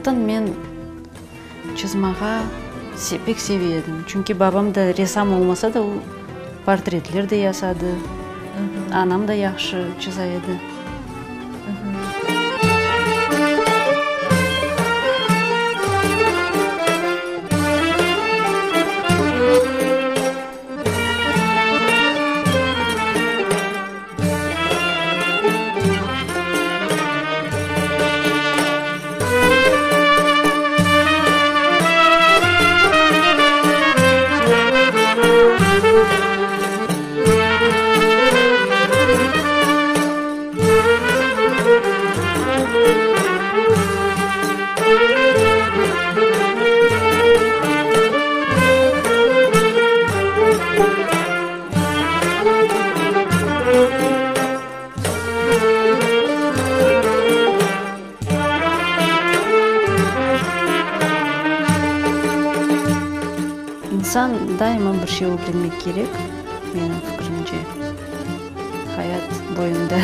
Balalıqtan men çızmağa pek seve edim. Çünki babam da ressam olmasa da, o portretler de yasadı. Anam da yahşı çıza edi. İnsan daima bir şey ögrenmek kerek, menim fikrimce, hayat boyunda.